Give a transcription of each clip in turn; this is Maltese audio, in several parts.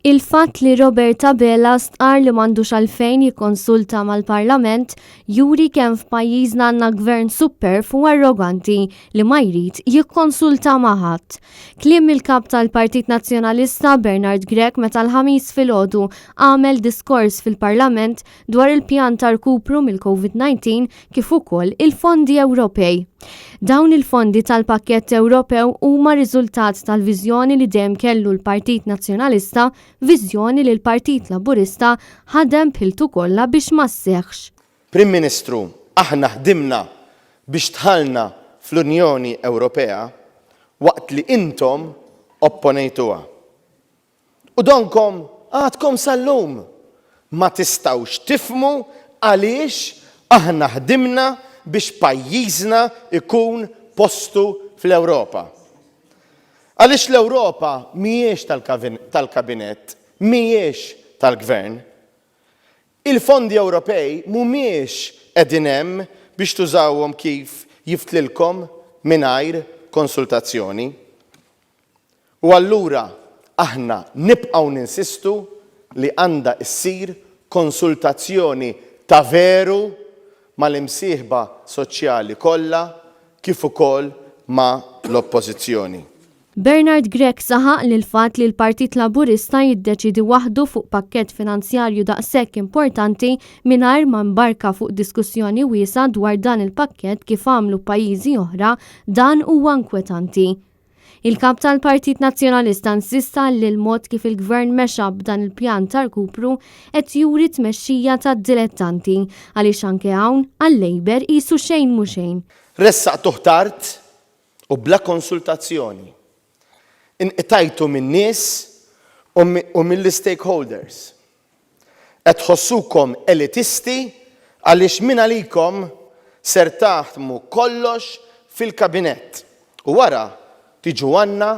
Il-fatt li Robert Abela stqarr li m'għandux għalfejn jikkonsulta mal-Parlament juri kemm f'pajjiżna għandna gvern supperv u arroganti li ma jrid jikkonsulta ma' ħadd. Kliem il-Kap tal-Partit Nazzjonalista Bernard Grech meta l-Ħamis filgħodu għamel diskors fil-Parlament dwar il-pjan ta' rkupru mill-COVID-19 kif ukoll il-fondi Ewropej. Dawn il-fondi tal-pakkett Ewropew huma riżultat tal-viżjoni li dejjem kellu l-Partit Nazzjonalista, viżjoni li l-Partit Laburista ħadem b'ħiltu kollha biex ma sseħħx. Prim Ministru, aħna ħdimna biex dħalna fl-Unjoni Ewropea waqt li intom opponejtuha. U donkom għadkom sal-lum ma tistgħux tifhmu għaliex aħna ħdimna biex pajjiżna jkun postu fl-Ewropa. Għaliex l-Ewropa mhijiex tal-kabinett, mhijiex tal-gvern. Il-fondi Ewropej mhumiex qegħdin hemm biex tużawhom kif jiftlilkom mingħajr konsultazzjoni. U allura aħna nibqgħu ninsistu li għandha ssir konsultazzjoni ta' veru mal-imsieħba soċjali kollha kif ukoll ma' l-Oppożizzjoni. Bernard Grech saħaq li l-fatt li l-Partit Laburista jiddeċiedi waħdu fuq pakkett finanzjarju daqshekk importanti mingħajr ma mbarka fuq diskussjoni wiesgħa dwar dan il-pakkett kif għamlu pajjiżi oħra, dan huwa inkwetanti. Il-Kap tal-Partit Nazzjonalista insista li l-mod kif il-Gvern mexa b'dan il-pjan ta' rkupru qed juri tmexxija ta' dilettanti għaliex anke hawn għal-Labour qisu xejn mhu xejn. Ressaqtuh tard u bla konsultazzjoni. Inqtajtu min-nies u mill-istakeholders. Qed tħossukom elitisti għaliex mingħalikom ser taħdmu kollox fil-kabinett u wara tiġu għandna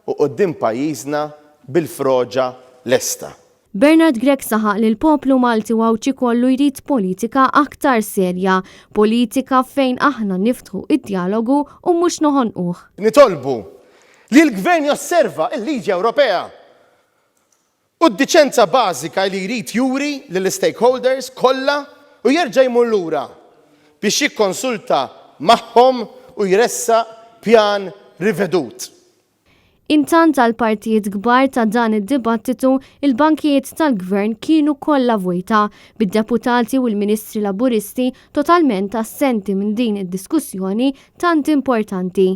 u quddiem pajjiżna bil-froġa lesta. Bernard Grech saħaq li l-poplu Malti u Għawdxi kollu jrid politika aktar serja, politika fejn aħna niftħu d-djalogu u mhux noħonquh. Nitolbu li l-Gvern josserva l-liġi Ewropea U d-diċenza bażika li jrid juri lill-istakeholders kollha u jerġa' jmur lura biex jikkonsulta magħhom u jressaq pjan rivedut. Intant għal partijiet kbar ta' dan id-dibattitu, il-bankijiet tal-Gvern kienu kollha vojta, bid-deputati u l-Ministri Laburisti totalment assenti minn din id-diskussjoni tant importanti.